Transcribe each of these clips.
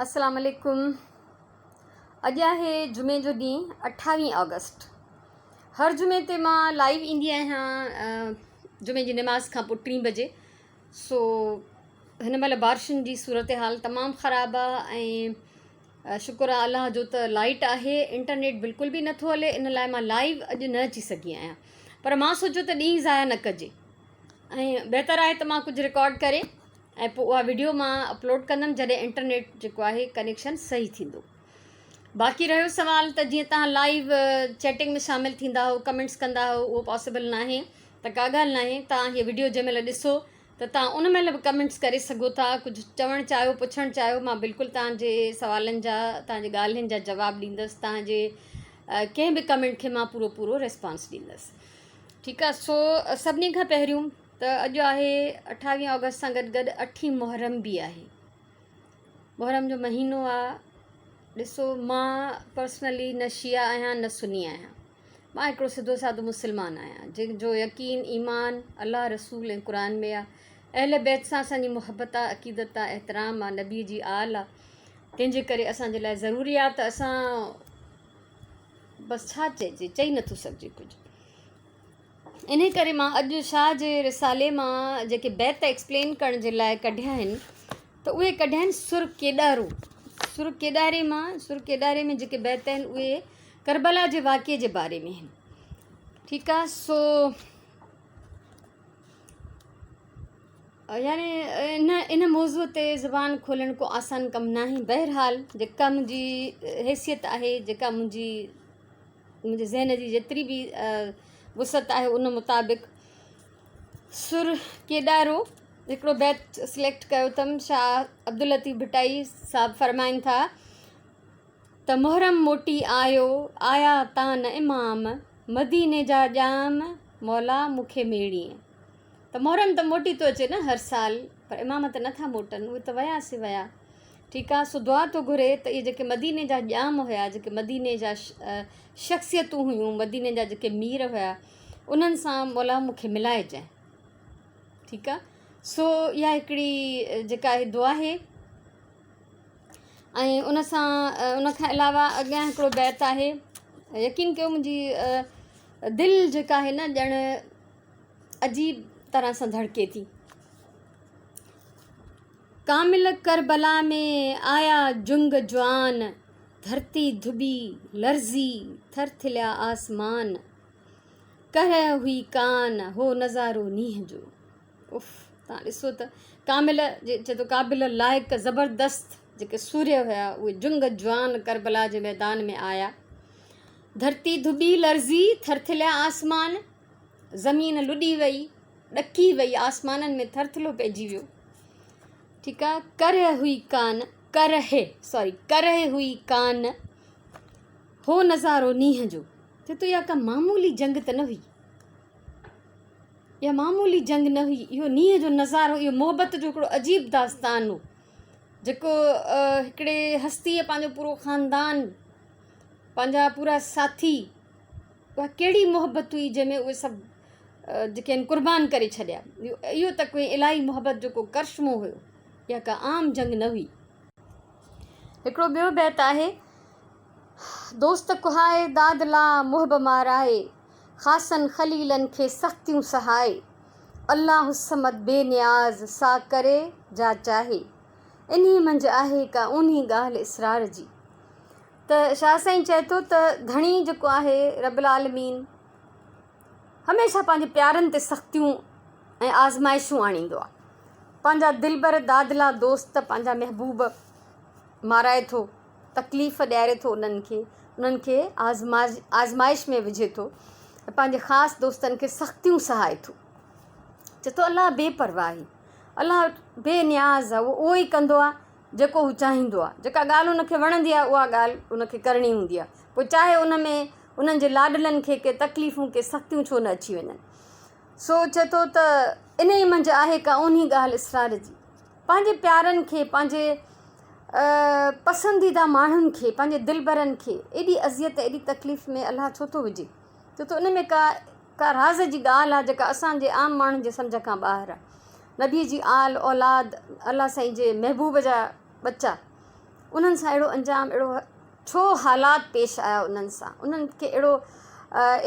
السلام عليڪم اڄ آهي جمعي جو ڏينهن اٺاويهه آگسٽ هر جمعي تي مان لائيو ايندي آهيان جمعي جي نماز کان پوء ٽين بجي سو هن مهل بارشن جي صورتحال تمام خراب آهي ۽ شڪر آهي الله جو ته لائيٽ آهي انٽرنيٽ بلڪل به نٿو هلي ان لاء مان لائيو اڄ نه اچي سگهي آهيان پر مان سوچيو ته ڏينهن ضايع نه ڪجي ۽ بهتر آهي ته مان ڪجهه رڪارڊ ڪري ۽ پوء اها وڊيو مان اپلوڊ ڪندم جڏهن انٽرنيٽ جيڪو آهي ڪنيڪشن صحيح ٿيندو باقي رهيو سوال ته جيئن توهان لائيو چيٽنگ ۾ شامل ٿيندا هو ڪمينٽس ڪندا هو اهو پاسيبل ناهي ته ڪا ڳالهه ناهي توهان هيء وڊيو جنهن مهل ڏسو ته توهان ان مهل به ڪمينٽس ڪري سگهو ٿا ڪجهه چوڻ چاهيو پڇڻ چاهيو مان بلڪل توهان جي سوالن جا توهان جي ڳالهين جا جواب ڏيندس توهان جي ڪنهن به ڪمينٽ کي مان پورو پورو ريسپانس ڏيندس ٺيڪ آهي سو سڀني کان پهريون ته اڄ آهي اٺاويهه آگسٽ سان گڏ گڏ اٺين محرم به آهي. محرم جو مهينو آ ڏسو مان پرسنلي نه شيعا آهيان نه سني آهيان مان هڪڙو سڌو سادو مسلمان آهيان جنهن جو يقين ايمان الله رسول ۽ قرآن ۾ آ اهل بيت سان اسان جي محبت آ عقيدت آ احترام آ نبي جي آل آ تنهن جي ڪري اسان جي لاء ضروري آ ته اسان بس ڇا چئجي چئي نٿو سگهجي ڪجهه انهي ڪري مان اڄ شاهه جي رسالي مان جيڪي بيت ايڪسپلين ڪرڻ جي لاء ڪڍيا آهن ته اهي ڪڍيا آهن سر ڪيڏارو سر ڪيڏاري مان سر ڪيڏاري ۾ جيڪي بيت آهن اهي ڪربلا جي واقعي جي باري ۾ آهن ٺيڪ آهي سو يعني ان ان موضوع تي زبان کولڻ ڪو آسان ڪم ناهي بهرحال جيڪا منهنجي حيثيت آهي جيڪا منهنجي منهنجي ذهن جي جيتري به وسعت آهي ان مطابق سر ڪيڏارو هڪڙو بيت سليڪٽ ڪيو اٿم شاهه عبداللطيف ڀٽائي صاحب فرمائن ٿا ته محرم موٽي آيو آيا تان امام مديني جا ڄام مولا مون کي ميڙين ته محرم ته موٽي ٿو اچي نه هر سال پر امام ته نٿا موٽن اهي ته ويا سي ويا ٺيڪ آ سو دعا ٿو گهري ته اهي جيڪي مديني جا ڄام هيا جيڪي مديني جا شخصيتون هيون مديني جا جيڪي مير هيا انهن سان مولا مون کي ملائجانء ٺيڪ آ سو اها هڪڙي جيڪا آهي دعا آهي ۽ ان سان ان کان علاوه اڳيان هڪڙو بيت آهي يقين ڪيو منهنجي دل جيڪا آهي نه ڄڻ عجيب طرح سان ڌڙڪي ٿي ڪامل ڪربلا ۾ آيا جنگ جوان، ڌرتي ڌٻي لرزي ٿرٿليا آسمان، ڪرهه هئي ڪان هو نظارو نينهن جو. اف تان ڏسو ته ڪامل جي چئي ٿو قابل لائق زبردست جيڪي سورهيه هيا اهي جنگ جوان ڪربلا جي ميدان ۾ آيا ڌرتي ڌٻي لرزي ٿرٿليا آسمان زمين لڏي وئي، ڏڪي وئي، آسمانن ۾ ٿرٿلو پئجي ويو. ٺيڪ آ، ڪرهه هئي ڪان، ڪرهه، سوري، ڪرهه هئي ڪان، هو نظارو نينهن جو. چئي ٿو اها ڪا معمولي جنگ ته نه هئي. اها معمولي جنگ نه هئي، اهو نينهن جو نظارو، اهو محبت جو هڪڙو عجيب داستان هو، جيڪو هڪڙي هستيء پنهنجو پورو خاندان، پنهنجا پورا ساٿي، اها ڪهڙي محبت هئي جنهن ۾ اهي سڀ جيڪي آهن قربان ڪري ڇڏيا. اهو ته ڪوئي الاهي محبت جو ڪو ڪرشمو هيو. اها ڪا عام جنگ نه هئي. هڪڙو ٻيو بيت آهي، دوست ڪهائي دادلا محب مارائي، خاصن خليلن کي سختيون سهائي، الله الصمد بي نياز سا ڪري جا چاهي، انهي منجهه آهي ڪا اونهي ڳالهه اسرار جي. ته شاهه سائين چئي ٿو ته ڌڻي جيڪو آهي رب العالمين هميشه پنهنجي پيارن تي سختيون ۽ آزمائشون آڻيندو آهي پنهنجا دلبر دادلا دوست پنهنجا محبوب مارائي ٿو تڪليف ڏياري ٿو انهن کي انهن کي آزمائش ۾ وجهي ٿو ۽ پنهنجي خاص دوستن کي سختيون سهائي ٿو چئي ٿو الله بي پرواهي الله بي نياز آهي اهو ئي ڪندو آهي جيڪو هو چاهيندو آهي، جيڪا ڳالهه هن کي وڻندي آهي اها ڳالهه هن کي ڪرڻي هوندي آهي، پوء چاهي ان ۾ انهن جي لاڏلن کي ڪي تڪليفون ڪي سختيون ڇو نه اچي وڃن. سو چئي ٿو ته انهيء منجهه آهي ڪا اونهي ڳالهه اسرار جي. پنهنجي پيارن کي، پنهنجي پسنديده ماڻهن کي، پنهنجي دلبرن کي ايڏي اذيت ايڏي تڪليف ۾ الله ڇو ٿو وجهي؟ چئي ٿو ان ۾ ڪا ڪا راز جي ڳالهه آهي جيڪا اسان جي عام ماڻهن جي سمجهه کان ٻاهر آهي. نبي جي آل اولاد، الله سائين جي محبوب جا ٻچا، انهن سان اهڙو انجام اهڙو ڇو حالات پيش آيا انهن سان انهن کي اهڙو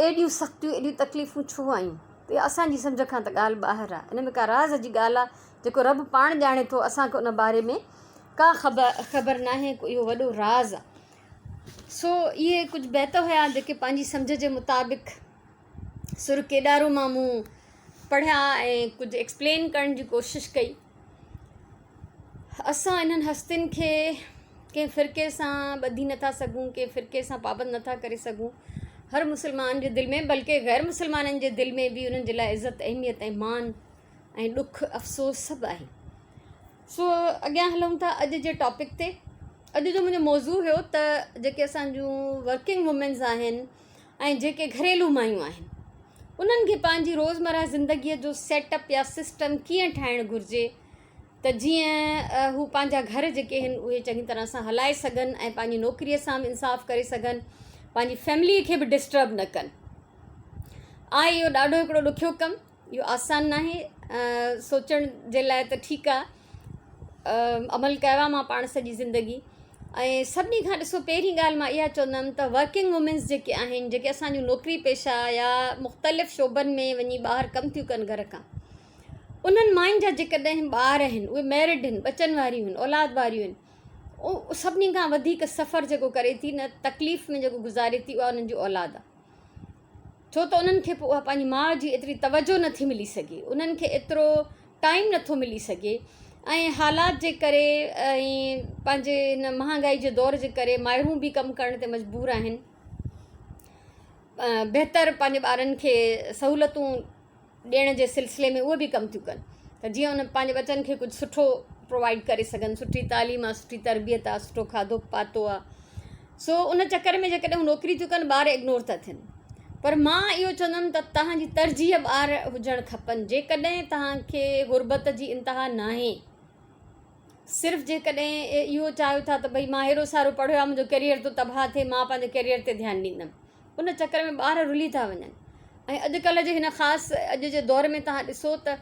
ايڏيون سختيون ايڏيون تڪليفون ڇو آيون ته اها اسان جي سمجهه کان ته ڳالهه ٻاهر آهي ان ۾ ڪا راز جي ڳالهه آهي جيڪو رب پاڻ ڄاڻي ٿو اسان کي ان باري ۾ ڪا خبر خبر ناهي ڪو اهو وڏو راز آهي سو اهي ڪجهه بيت هيا جيڪي پنهنجي سمجهه جي مطابق سر ڪيڏارو مان مون پڙهيا ۽ ڪجهه ايڪسپلين ڪرڻ جي ڪوشش ڪئي اسان انهن هستين کي ڪنهن فرقي سان ٻڌي نٿا سگهون ڪنهن فرقي سان پابند نٿا ڪري سگهون هر مسلمان جي دل ۾ بلڪه غير مسلمانن جي دل ۾ به انهن جي لاء عزت اهميت ۽ مان ۽ ڏک افسوس سڀ آهي سو اڳيان هلون ٿا اڄ جي ٽاپڪ تي اڄ جو منهنجو موضوع هيو ته جيڪي اسان جون ورڪنگ وومينز آهن ۽ جيڪي گهريلو مايون آهن انهن کي پنهنجي روزمره زندگيء جو سيٽ اپ يا سسٽم ڪيئن ٺاهڻ گهرجي ته جيئن هو پنهنجا گهر جيڪي آهن اهي چڱي طرح سان هلائي سگهن ۽ پنهنجي نوڪريء سان به انصاف ڪري سگهن پنهنجي فيمليء کي به ڊسٽرب نه ڪن. آهي اهو ڏاڍو هڪڙو ڏکيو ڪم اهو آسان ناهي سوچڻ جي لاء ته ٺيڪ آهي عمل ڪيو آهي مان پاڻ سڄي زندگي ۽ سڀني کان ڏسو پهرين ڳالهه مان اها چوندم ته ورڪنگ وومينس جيڪي آهن جيڪي اسان جون نوڪري پيشا يا مختلف شعبن ۾ وڃي ٻاهر ڪم ٿيون ڪن گهر کان انهن ماين جا جيڪڏهن ٻار آهن اهي ميرڊ آهن ٻچن واريون آهن اولاد واريون آهن سڀني کان وڌيڪ سفر جيڪو ڪري ٿي نه تڪليف ۾ جيڪو گذاري ٿي اها انهن جي اولاد آهي ڇو ته انهن کي پوء اها پنهنجي ماء جي ايتري توجه نٿي ملي سگهي انهن کي ايترو ٽائيم نٿو ملي سگهي ۽ حالات جي ڪري ۽ پنهنجي هن مهانگائي جي دور جي ڪري مائرون به ڪم ڪرڻ تي مجبور آهن بهتر پنهنجي ٻارن کي سهولتون ڏيڻ جي سلسلي ۾ اهي به ڪم ٿيون ڪن ته جيئن ان پنهنجي ٻچن کي ڪجهه سٺو پرووائيڊ ڪري سگهن سٺي تعليم آهي سٺي تربيت آهي سٺو کاڌو پاتو آهي سو ان چڪر ۾ جيڪڏهن هو نوڪري ٿيون ڪن ٻار اگنور ٿا ٿين پر مان اهو چوندم ته تهانجي ترجيح ٻار هجڻ کپن جيڪڏهن تهانکي غربت جي انتها ناهي صرف جيڪڏهن اهو چاهيو ٿا ته ڀئي مان هيڏو سارو پڙهيو آهي منهنجو ڪيريئر ٿو تباهه ٿئي مان پنهنجي ڪيريئر تي ڌيان ڏيندم ان چڪر ۾ ٻار رلي ٿا وڃن ۽ اڄڪلهه جي هن خاص اڄ جي دور ۾ توهان ڏسو ته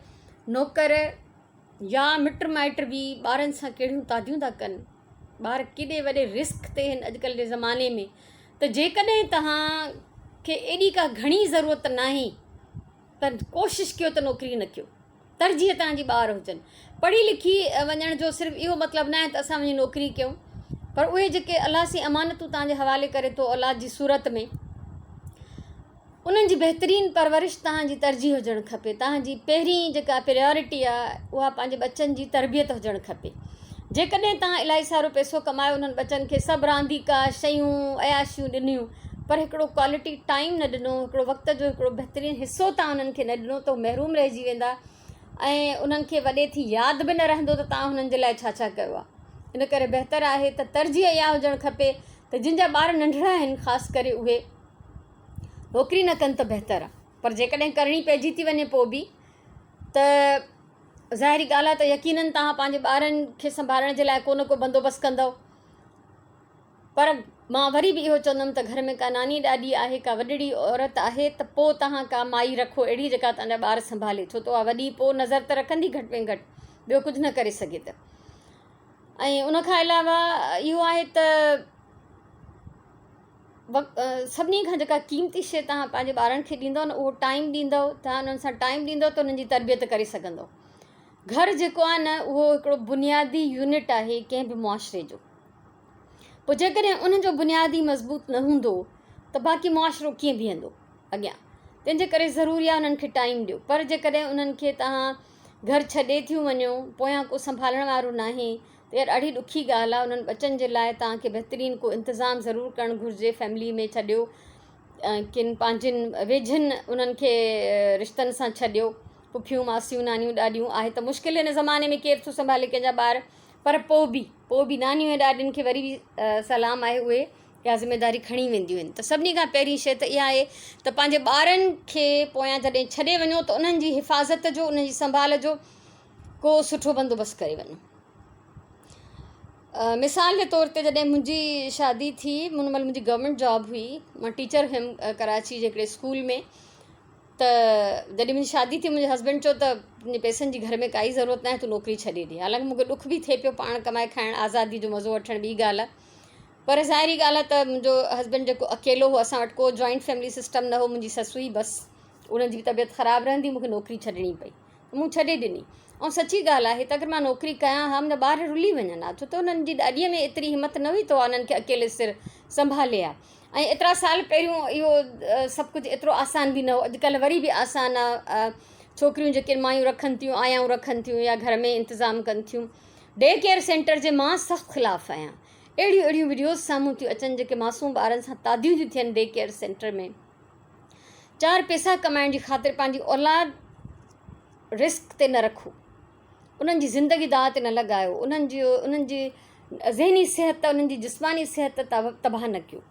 نوڪر يا مٽ مائٽ به ٻارن سان ڪهڙيون تعديون ٿا ڪن ٻار ڪيڏي وڏي رسڪ تي آهن اڄڪلهه جي زماني ۾ ته جيڪڏهن توهان کي ايڏي ڪا گهڻي ضرورت ناهي ته ڪوشش ڪيو ته نوڪري نه ڪيو ترجيح توهان جي ٻار هجن. پڙهي لکي وڃڻ جو صرف اهو مطلب ناهي ته اسان وڃي نوڪري ڪيون پر اهي جيڪي الله سين امانتون توهان جي حوالي ڪري ٿو اولاد جي صورت ۾ انهن جي بهترين پرورش توهان جي ترجيح هجڻ کپي توهان جي پهرين جيڪا پريارٽي آهي اها پنهنجي ٻچن جي تربيت هجڻ کپي جيڪڏهن توهان الاهي سارو پئسو ڪمايو انهن ٻچن کي سڀ رانديڪا شيون عياشيون ڏنيون پر هڪڙو ڪوالٽي ٽائيم نه ڏنو هڪڙو وقت جو هڪڙو بهترين حصو توهان انهن کي نه ڏنو ته هو محروم رهجي ويندا ۽ انهن کي وڏي ٿي ياد به نه رهندو ته توهان هنن جي لاء ڇا ڇا ڪيو آهي ان ڪري بهتر آهي ته ترجيح اها هجڻ کپي ته جن جا ٻار ننڍڙا آهن خاص ڪري اهي نوڪري نه ڪن ته بهتر آهي پر جيڪڏهن ڪرڻي پئجي ٿي وڃي پوء به ته ظاهري ڳالهه آهي ته يقينن توهان پنهنجي ٻارن کي سنڀالڻ جي لاء ڪو نه ڪو بندوبست ڪندؤ پر مان وري به اهو چوندم ته گهر ۾ ڪا ناني ڏاڏي آهي، ڪا وڏڙي عورت آهي ته پوء توهان ڪا مائي رکو اهڙي جيڪا توهان جا ٻار سنڀالي ڇو ته اها وڏي پوء نظر ته رکندي گهٽ ۾ گهٽ ٻيو ڪجهه نه ڪري سگهي ته ۽ ان کان علاوه اهو آهي ته سڀني کان جيڪا قيمتي شيء توهان پنهنجي ٻارن کي ڏيندؤ نه اهو ٽائيم ڏيندؤ توهان انهن سان ٽائيم ڏيندؤ ته انهن جي تربيت ڪري سگهندؤ گهر جيڪو آهي نه اهو هڪڙو بنيادي يونٽ آهي ڪنهن به معاشري جو پوء جيڪڏهن ان جو بنياد ئي مضبوط نه هوندو ته باقي معاشرو ڪيئن بيهندو اڳيان تنهن جي ڪري ضروري آهي انهن کي ٽائيم ڏيو پر جيڪڏهن انهن کي توهان گهر ڇڏي ٿيون وڃو پويان ڪو سنڀالڻ وارو ناهي ته اها ڏاڍي ڏکي ڳالهه آهي انهن ٻچن جي لاء توهان کي بهترين ڪو انتظام ضرور ڪرڻ گهرجي فيملي ۾ ڇڏيو ڪن پنهنجن ويجهن انهن کي رشتن سان ڇڏيو پڦيون ماسيون نانيون ڏاڏيون آهي ته مشڪل هن زماني ۾ ڪير ٿو سنڀالي ڪنهن جا ٻار پر پوء به پوء به نانيون ۽ ڏاڏين کي وري به سلام آهي اهي اها ذميداري کڻي وينديون آهن ته سڀني کان پهرين شيء ته اها آهي ته پنهنجي ٻارن کي پويان جڏهن ڇڏي وڃو ته انهن جي حفاظت جو انهن جي سنڀال جو ڪو سٺو بندوبست ڪري وڃو مثال جي طور تي جڏهن منهنجي شادي ٿي ان مهل منهنجي گورنمينٽ جاب هئي مان ٽيچر هيم ڪراچي جي هڪڙي اسڪول ۾ ته جڏهن منهنجي شادي ٿي منهنجي هسبينڊ چيو ته تنهنجي پئسن جي گهر ۾ ڪائي ضرورت ناهي تون نوڪري ڇڏي ڏي حالانڪه مون کي ڏک به ٿئي پيو پاڻ ڪمائي کائڻ آزادي جو مزو وٺڻ ٻي ڳالهه آهي پر ظاهري ڳالهه آهي ته منهنجو هسبينڊ جيڪو اڪيلو هو اسان وٽ ڪو جوائنٽ فيملي سسٽم نه هو منهنجي سس هئي بس انهن جي به طبيعت خراب رهندي مون کي نوڪري ڇڏڻي پئي مون ڇڏي ڏني ۽ سچي ڳالهه آهي ته اگر مان نوڪري ڪيان ها منهنجا ٻار رلي وڃن ها ڇو ته انهن جي ڏاڏيء ۾ ايتري همت نه هئي ته اها انهن کي اڪيلي سر سنڀالي ها ۽ ايترا سال پهريون اهو سڀ ڪجهه ايترو آسان به نه هو اڄڪلهه وري به آسان آهي ڇوڪريون جيڪي مايون رکن ٿيون آيائون رکن ٿيون يا گهر ۾ انتظام ڪن ٿيون ڊي ڪيئر سينٽر جي مان سخت خلاف آهيان اهڙيون اهڙيون وڊيوز سامهون ٿيون اچن جيڪي معصوم ٻارن سان تعديون ٿيون ٿين ڊي ڪيئر سينٽر ۾ چار پئسا ڪمائڻ جي خاطر پنهنجي اولاد رسڪ تي نه رکو انهن جي زندگي داء تي نه لڳايو انهن جي انهن جي ذهني صحت انهن جي جسماني صحت تباهه نه ڪيو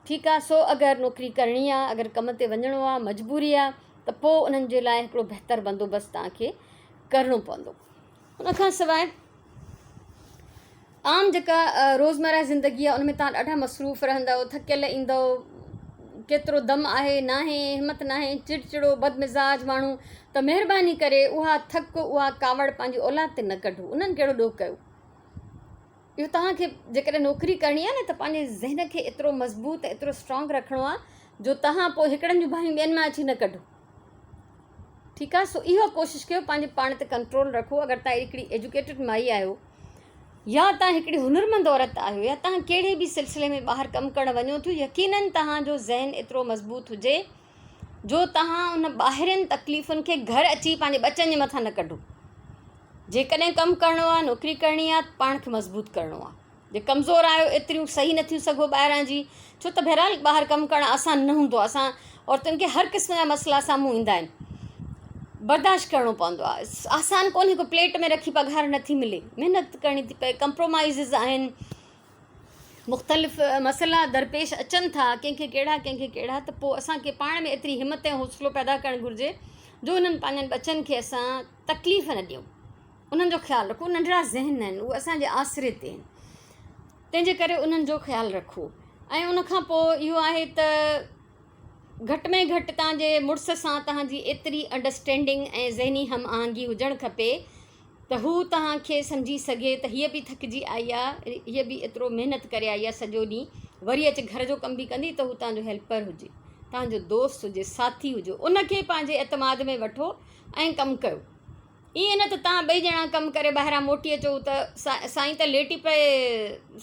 ٺيڪ آهي سو اگر نوڪري ڪرڻي آهي اگر ڪم تي وڃڻو آهي مجبوري آهي ته پوء انهن جي لاء هڪڙو بهتر بندوبست توهان کي ڪرڻو پوندو ان کان سواء عام جيڪا روزمره زندگي آهي ان ۾ توهان ڏاڍا مصروف رهندؤ ٿڪيل ايندؤ ڪيترو دم آهي ناهي همت ناهي چڙچڙو بد مزاج ماڻهو ته مهرباني ڪري اها ٿڪ اها ڪاوڙ پنهنجي اولاد تي نه ڪڍو انهن ڪهڙو ڏوهه ڪيو اهو توهان کي جيڪڏهن نوڪري ڪرڻي آهي نه ته پنهنجي ذهن کي ايترو مضبوط ايترو اسٽرانگ رکڻو آهي جو توهان پوء هڪڙن جون باهيون ٻين مان اچي نه ڪڍو ٺيڪ آهي سو اها ڪوشش ڪيو پنهنجي پاڻ تي ڪنٽرول رکو اگر توهان هڪڙي ايجوڪيٽڊ مائي آهيو يا توهان هڪڙي هنرمند عورت آهيو يا توهان ڪهڙي به سلسلي ۾ ٻاهر ڪم ڪرڻ وڃو ٿيون يقينن توهان جو ذهن ايترو مضبوط هجي جو توهان ان ٻاهرين تڪليفن کي گهر اچي پنهنجي ٻچن جي مٿان نه ڪڍو جيڪڏهن ڪم ڪرڻو آهي نوڪري ڪرڻي آهي پاڻ کي مضبوط ڪرڻو آهي جي ڪمزور آهيو ايتريون صحيح نه ٿيون سگهو ٻاهران جي ڇو ته بهرحال ٻاهر ڪم ڪرڻ آسان نه هوندو آهي اسان عورتن کي هر قسم جا مسئلا سامهون ايندا آهن برداشت ڪرڻو پوندو آهي آسان ڪونهي ڪو پليٽ ۾ رکي پگهار نٿي ملي محنت ڪرڻي ٿي پئي ڪمپرومائزز آهن مختلف مسئلا درپيش اچن ٿا ڪنهن کي ڪهڙا ڪنهن کي ڪهڙا ته پوء اسانکي پاڻ ۾ ايتري همت ۽ حوصلو پيدا ڪرڻ گهرجي جو انهن پنهنجن ٻچن کي اسان تڪليف نه ڏيون انهن جو خيال رکو ننڍڙا ذهن آهن اهي اسانجي آسري تي آهن تنهن جي ڪري انهن جو خيال رکو ۽ ان کان پوء اهو آهي ته گهٽ ۾ گهٽ توهان جي مڙس سان توهان جي ايتري انڊرسٽينڊنگ ۽ ذهني هم آهنگي هجڻ کپي ته هو توهان کي سمجهي سگهي ته هيء به ٿڪجي آئي آهي هيء به ايترو محنت ڪري آئي آهي سڄو ڏينهن وري اچي گهر جو ڪم به ڪندي ته هو توهان جو هيلپر هجي توهان جو دوست هجي ساٿي هجي ان کي پنهنجي اعتماد ۾ وٺو ۽ ڪم ڪيو ائين نه ته توهان ٻئي ڄڻا ڪم ڪري ٻاهران موٽي اچو ته سائين ته ليٽي پئي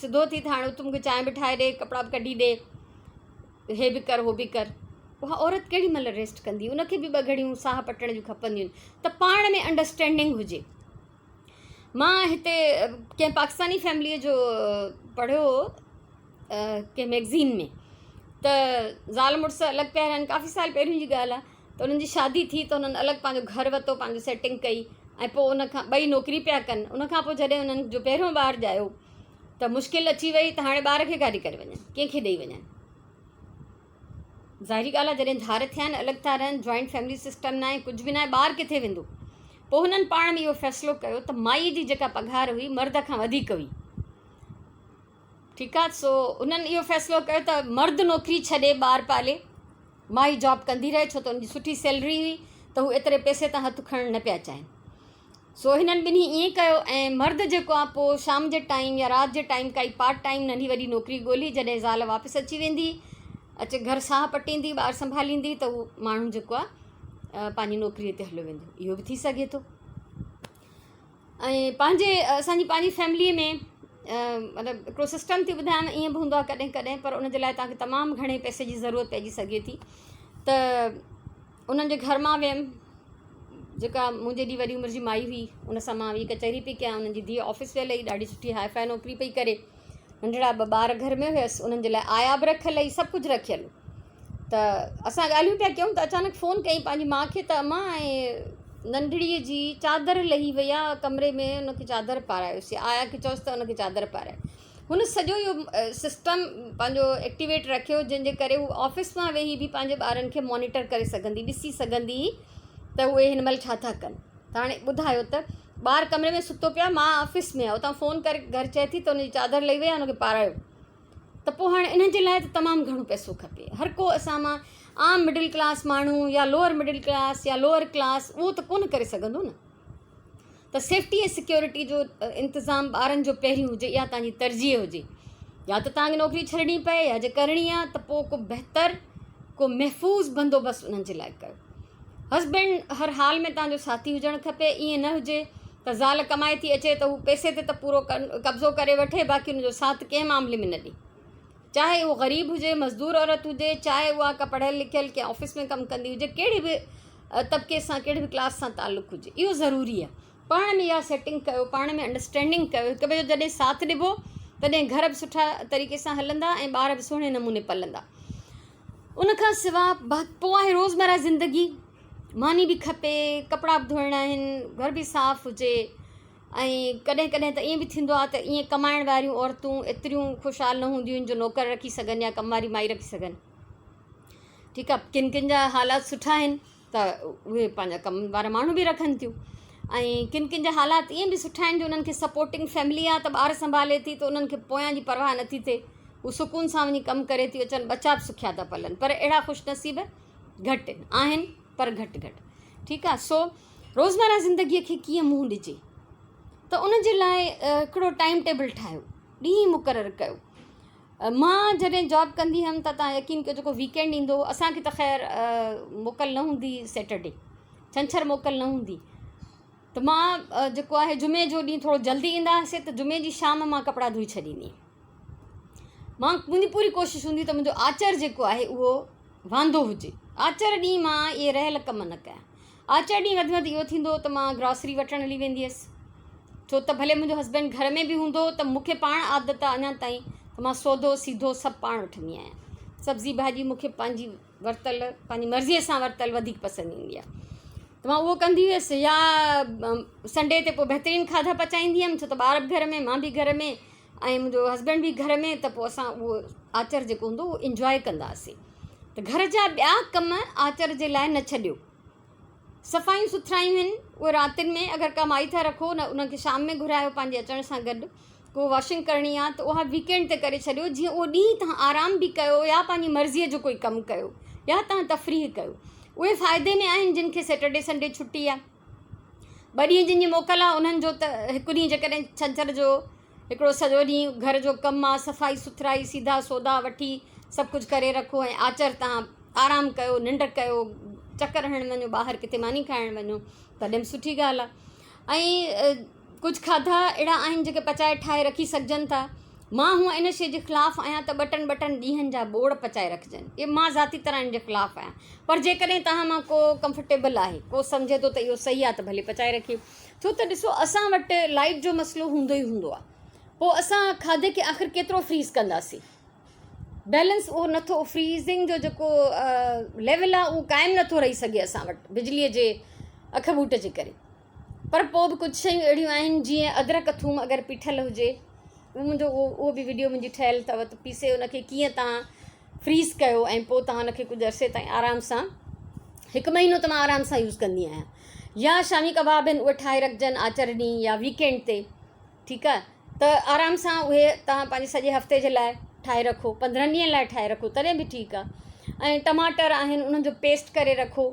سڌو ٿي ته هاڻي اٿ مون کي چانهه به ٺاهي ڏي ڪپڙا به ڪڍي ڏي هي به ڪر هو به ڪر اها عورت ڪهڙي مهل ريسٽ ڪندي ان کي به ٻه گهڙيون ساهه پٽڻ جون کپنديون آهن ته پاڻ ۾ انڊرسٽينڊنگ هجي مان هتي ڪنهن پاڪستاني فيمليء جو پڙهيو هو ڪنهن ميگزين ۾ ته زال مڙس الڳ پيا رهن ڪافي سال پهريون جي ڳالهه آهي ته انهن جي شادي ٿي ته انهن الڳ پنهنجو گهر ورتو پنهنجو سيٽنگ ڪئي ۽ پوء ان کان ٻئي نوڪري پيا ڪن ان کان پوء جڏهن انهن جو پهريون ٻار ڄايو ته مشڪل اچي وئي ته هاڻي ٻار کي ڪاڏي ڪري وڃن ڪنهن کي ڏئي وڃن ظاهري ڳالهه آهي جڏهن ڌار ٿيا آهن الڳ ٿا رهن جوائنٽ فيملي سسٽم ناهي ڪجهه به ناهي ٻار ڪٿي ويندو پوء هنن پاڻ ۾ اهو فيصلو ڪيو ته مائي جي جيڪا پگهار هئي مرد کان وڌيڪ هئي ٺيڪ آهي سو انهن اهو فيصلو ڪيو ته مرد نوڪري ڇڏي ٻار پالي مائي جاب ڪندي رهي ڇو ته ان جي سٺي سيلري هئي ته هو ايتري پئسي تان هٿ کڻڻ نه پيا چاهين سو هنن ٻنهي ائين ڪيو ۽ مرد جيڪو آهي پوء شام جي ٽائيم يا رات جي ٽائيم ڪائي پارٽ ٽائيم ننڍي وڏي نوڪري ڳولي جڏهن زال واپس اچي ويندي اچي گهر ساهه پٽيندي ٻار سنڀاليندي ته هو ماڻهو جيڪو آهي پنهنجي نوڪري تي هليو ويندو اهو به ٿي سگهي ٿو ۽ پنهنجي اسان جي پنهنجي فيمليء ۾ مطلب هڪڙو سسٽم ٿي ٻڌايان ائين به هوندو آهي ڪڏهن ڪڏهن پر ان جي لاء توهان کي تمام گهڻي پئسي جي ضرورت پئجي سگهي ٿي ته انهن جي گهر مان ويم جيڪا مون جيڏي وڏي عمر جي مائي هئي ان سان مان ويهي ڪچهري پئي ڪيان انهن جي ڌيء آفيس ويل هئي ڏاڍي سٺي هاء فاء نوڪري پئي ڪري ننڍڙا ٻه ٻار گهر ۾ هيس انهن جي لاء آيا به رکيل هئي سڀ ڪجهه رکيل ته اسان ڳالهيون پيا ڪيون ته اچانڪ فون ڪيائين پنهنجي ماء کي ته امان ۽ ننڍڙيء جي چادر لهي وئي آهي ڪمري ۾ ان کي چادر پارايوس آيا کي چئوس ته ان کي چادر پارائي هن سڄو اهو سسٽم پنهنجو ايڪٽيويٽ رکيو جنهن جي ڪري هو آفيس مان ويهي به پنهنجي ٻارن کي مانيٽر ڪري سگهندي ڏسي سگهندي ته اهي هن مهل ڇا ٿا ڪن ته هاڻي ٻڌايو ته ٻار ڪمري ۾ ستو پيو آهي ماء آفيس ۾ آهي اتان فون ڪري گهر چئي ٿي ته ان جي چادر لهي وئي آهي ان کي پارايو ته پوء هاڻي انهن جي لاء ته تمام گهڻو پئسو کپي هر ڪو اسان مان عام مڊل ڪلاس ماڻهو يا لوئر مڊل ڪلاس يا لوئر ڪلاس اهو ته ڪونه ڪري سگهندو نه. ته سيفٽي ۽ سيڪيورٽي جو انتظام ٻارن جو پهريون هجي اها توهان جي ترجيح هجي يا ته توهان کي نوڪري ڇڏڻي پئي يا جي ڪرڻي آهي ته پوء ڪو بهتر ڪو محفوظ بندوبست انهن جي لاء ڪيو هسبينڊ هر حال ۾ توهان جو ساٿي هجڻ کپي ائين نه هجي ته زال ڪمائي ٿي اچي ته هو پئسي تي ته پورو قبضو ڪري وٺي باقي ان جو ساٿ ڪنهن معاملي ۾ نه ڏي چاهي اهو غريب هجي، مزدور عورت هجي، چاهي اها ڪا پڙهيل لکيل ڪنهن آفيس ۾ ڪم ڪندي هجي، ڪهڙي به طبقي سان ڪهڙي به ڪلاس سان تعلق هجي، اهو ضروري آهي. پاڻ ۾ اها سيٽنگ ڪيو، پاڻ ۾ انڊرسٽينڊنگ ڪيو، هڪ ٻئي جو جڏهن ساٿ ڏبو تڏهن گهر به سٺا طريقي سان هلندا ۽ ٻار به سهڻي نموني پلندا. ان کان سوا پوء آهي روزمره زندگي، ماني به کپي، ڪپڙا به ڌوئڻا آهن، گهر به صاف هجي، ۽ ڪڏهن ڪڏهن ته ائين به ٿيندو آهي ته ائين ڪمائڻ واريون عورتون ايتريون خوشحال نه هونديون آهن جو نوڪر رکي سگهن يا ڪم واري مائي رکي سگهن ٺيڪ آهي ڪن ڪن جا حالات سٺا آهن ته اهي پنهنجا ڪم وارا ماڻهو به رکن ٿيون ۽ ڪن ڪن جا حالات ائين به سٺا آهن جو انهن کي سپورٽنگ فيملي آهي ته ٻار سنڀالي ٿي ته انهن کي پويان جي پرواهه نٿي ٿئي هو سڪون سان وڃي ڪم ڪري ٿي اچن ٻچا به سکيا ٿا پلن پر اهڙا خوش نصيب گهٽ آهن پر گهٽ گهٽ ٺيڪ آهي سو روزمره زندگيء کي ڪيئن منهن ڏجي ته ان جي لاء هڪڙو ٽائيم ٽيبل ٺاهيو ڏينهن مقرر ڪيو مان جڏهن جاب ڪندي هيم ته تان يقين ڪيو جيڪو ويڪينڊ ايندو هو اسانکي ته خير موڪل نه هوندي سيٽرڊي ڇنڇر موڪل نه هوندي ته مان جيڪو آهي جمعي جو ڏينهن ٿورو جلدي ايندا هئاسي ته جمعي جي شام مان ڪپڙا ڌوئي ڇڏيندي مان منهنجي پوري ڪوشش هوندي ته منهنجو آچر جيڪو آهي اهو واندو هجي آچر ڏينهن مان اهي رهيل ڪم نه ڪيان آچر ڏينهن وڌ ۾ وڌ اهو ٿيندو هو ته مان گراسري وٺڻ هلي ويندي هيس ڇو ته ڀلي منهنجو هسبينڊ گهر ۾ به هوندو هو ته مون کي پاڻ عادت آهي اڃا تائين ته مان سودو سيڌو سڀ پاڻ وٺندي آهيان سبزي ڀاڄي مون کي پنهنجي ورتل پنهنجي مرضيء سان ورتل وڌيڪ پسند ايندي آهي ته مان اهو ڪندي هيس يا سنڊي تي پوء بهترين کاڌا پچائيندي هيم ڇو ته ٻار به گهر ۾ مان به گهر ۾ ۽ منهنجو هسبينڊ به گهر ۾ ته پوء اسان اهو آچر جيڪو هوندو اهو انجواء ڪندا هئاسين ته گهر جا ٻيا ڪم آچر جي لاء نه ڇڏيو صفايون سٿرايون آهن اهي راتين ۾ اگر ڪا مائي ٿا رکو نه ان کي شام ۾ گهرايو پنهنجي اچڻ سان گڏ ڪو واشنگ ڪرڻي آهي ته اها ويڪينڊ تي ڪري ڇڏيو جيئن اهو ڏينهن توهان آرام به ڪيو يا پنهنجي مرضيء جو ڪوئي ڪم ڪيو يا توهان تفريح ڪيو اهي فائدي ۾ آهن جن کي سيٽرڊي سنڊي ڇٽي آهي ٻه ڏينهن جن جي موڪل آهي انهن جو ته هڪ ڏينهن جيڪڏهن ڇنڇر جو هڪڙو سڄو ڏينهن گهر جو ڪم آ صفائي سٿرائي سيڌا سودا وٺي سڀ ڪجهه ڪري رکو ۽ آچر تان آرام ڪيو ننڊ ڪيو چڪر هڻڻ وڃو ٻاهر ڪٿي ماني کائڻ وڃو تڏهن به سٺي ڳالهه آ ۽ ڪجهه کاڌا اهڙا آهن جيڪي پچائي ٺاهي رکي سگهجن ٿا مان هونء ان شيء جي خلاف آهيان ته ٻه ٽن ٻه ٽن ڏينهن جا ٻوڙ پچائي رکجن اهي مان ذاتي طرح ان جي خلاف آهيان پر جيڪڏهن توهان مان ڪو ڪمفرٽيبل آهي ڪو سمجهي ٿو ته اهو صحيح آهي ته ڀلي پچائي رکي ڇو ته ڏسو اسان وٽ لائيٽ جو مسئلو هوندو ئي هوندو آهي پوء اسان کاڌي کي آخر ڪيترو فريز ڪنداسين بيلنس اهو نٿو فريزنگ جو جيڪو ليول آهي اهو قائم نٿو رهي سگهي اسان وٽ بجليء جي اک ٻوٽ جي ڪري پر پوء به ڪجهه شيون اهڙيون آهن جيئن ادرڪ ٿوم اگر پيٺل هجي اهو منهنجو اهو به وڊيو منهنجي ٺهيل اٿو ته پيسي ان کي ڪيئن تان فريز ڪيو ۽ پوء توهان ان کي ڪجهه عرصي تائين آرام سان هڪ مهينو ته مان آرام سان يوز ڪندي آهيان يا شامي ڪباب آهن اهي ٺاهي رکجن آچر ڏينهن يا ويڪينڊ تي ٺيڪ آهي ته آرام سان اهي توهان پنهنجي سڄي هفتي جي لاء ٺاهي رکو پندرهن ڏينهن لاء ٺاهي رکو تڏهن به ٺيڪ آهي ۽ ٽماٽر آهن انهن جو پيسٽ ڪري رکو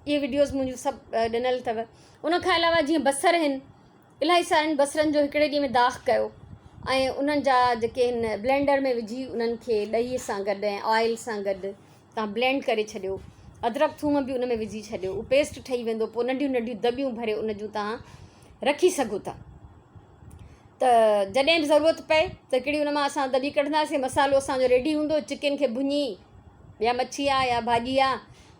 اهي وڊيوز منهنجون سڀ ڏنل اٿو ان کان علاوه جيئن بصر آهن الاهي سارن بصرن جو هڪڙي ڏينهن ۾ داغ ڪيو ۽ انهن جا جيڪي هن بلينڊر ۾ وجهي انهن کي ڏهي سان گڏ ۽ آئل سان گڏ تان بلينڊ ڪري ڇڏيو ادرڪ ٿوم به ان ۾ وجهي ڇڏيو اهو پيسٽ ٺهي ويندو پوء ننڍيون ننڍيون دٻيون ڀري ان جون تان رکي سگهو ٿا ته جڏهن به ضرورت پئي ته هڪڙي ان مان اسان دٻي ڪڍنداسين مسالو اسانجو ريڊي هوندو چڪن کي ڀڃي يا مڇي آ يا ڀاڄي آ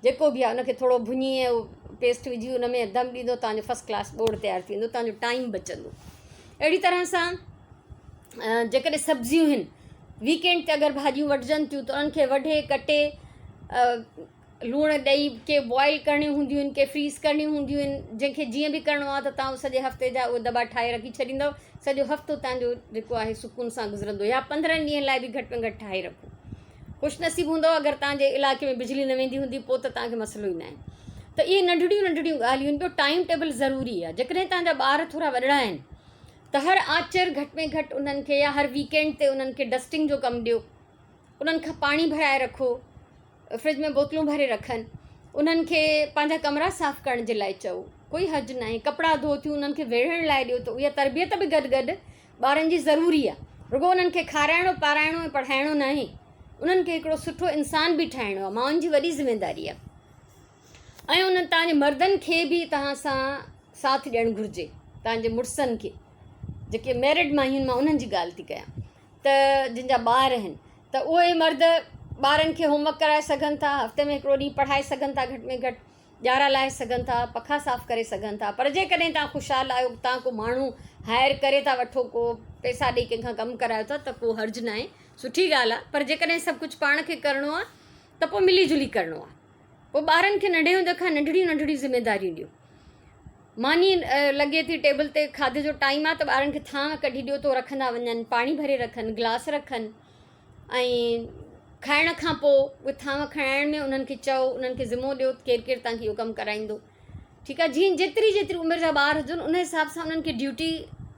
جيڪو به آهي ان کي ٿورو ڀڃي ۽ پيسٽ وجهي ان ۾ دم ڏيندو توهان جو فرسٽ ڪلاس ٻوڙ تيار ٿي ويندو توهان جو ٽائيم بچندو اهڙي طرح سان جيڪڏهن سبزيون آهن ويڪينڊ تي اگر ڀاڄيون وڍجن ٿيون ته انهن کي وڍي ڪٽي لوڻ ڏئي ڪي بوائل ڪرڻيون هونديون آهن ڪي فريز ڪرڻيون هونديون آهن جنهن کي جيئن به ڪرڻو آهي ته توهان سڄي هفتي جا اهي دٻا ٺاهي رکي ڇڏيندو سڄو هفتو توهان جو جيڪو آهي سڪون سان گذرندو يا پندرهن ڏينهن لاء به گهٽ ۾ گهٽ ٺاهي رکو خوش نصيب هوندؤ اگر توهان جي علائقي ۾ بجلي نه ويندي هوندي پوء ته توهان کي مسئلو ئي ناهي ته اهي ننڍڙيون ننڍڙيون ڳالهيون آهن ٻيو ٽائيم ٽيبل ضروري آهي جيڪڏهن توهان جا ٻار ٿورا وڏڙا آهن ته هر آچر گهٽ ۾ گهٽ انهن کي يا هر ويڪينڊ تي انهن کي ڊسٽنگ جو ڪم ڏيو انهن کان پاڻي ڀرائي رکو. فرج ۾ بوتلون ڀري رکن، انهن کي پنهنجا ڪمرا صاف ڪرڻ جي لاء چئو، ڪوئي حرج ناهي، ڪپڙا ڌو ٿيون انهن کي ويڙهڻ لاء ڏيو ته اها تربيت به گڏ گڏ ٻارن جي ضروري آهي. رڳو انهن کي کارائڻو، پارائڻو ۽ پڙهائڻو ناهي، انهن کي هڪڙو سٺو انسان به ٺاهڻو آهي، مائن جي وڏي ذميداري آهي ۽ انهن توهان جي مردن کي به توهان سان ساٿ ڏيڻ گهرجي، توهان جي مڙسن کي جيڪي ميرڊ مايون مان انهن جي ڳالهه ٿي ڪيان ته جن جا ٻار آهن ته اهي مرد ٻارن کي هوم ورڪ ڪرائي سگهن ٿا، هفتي ۾ هڪڙو ڏينهن پڙهائي سگهن ٿا گهٽ ۾ گهٽ ڄارا لاهي سگهن ٿا، پکا صاف ڪري سگهن ٿا پر جيڪڏهن توهان خوشحال آهيو توهان ڪو ماڻهو هائر ڪري ٿا وٺو ڪو پئسا ڏئي ڪنهن کان ڪم ڪرايو ٿا ته ڪو حرج ناهي سٺي ڳالهه آهي پر جيڪڏهن سڀ ڪجهه پاڻ کي ڪرڻو آهي ته پوء ملي جلي ڪرڻو آهي پوء ٻارن کي ننڍي هوندي کان ننڍڙيون ننڍڙيون ذميداريون ڏيو ماني لڳي ٿي ٽيبل تي کاڌي جو ٽائيم آهي ته ٻارن کي ٿانء ڪڍي ڏيو ته رکندا وڃن پاڻي ڀري رکن گلاس رکن ۽ کائڻ کان پوء اهي ٿانو کڻائڻ ۾ انهن کي چئو انهن کي ذمو ڏيو ته ڪير ڪير توهان کي اهو ڪم ڪرائيندو ٺيڪ آهي جيئن جيتري جيتري عمر جا ٻار هجن ان حساب سان انهن کي ڊيوٽي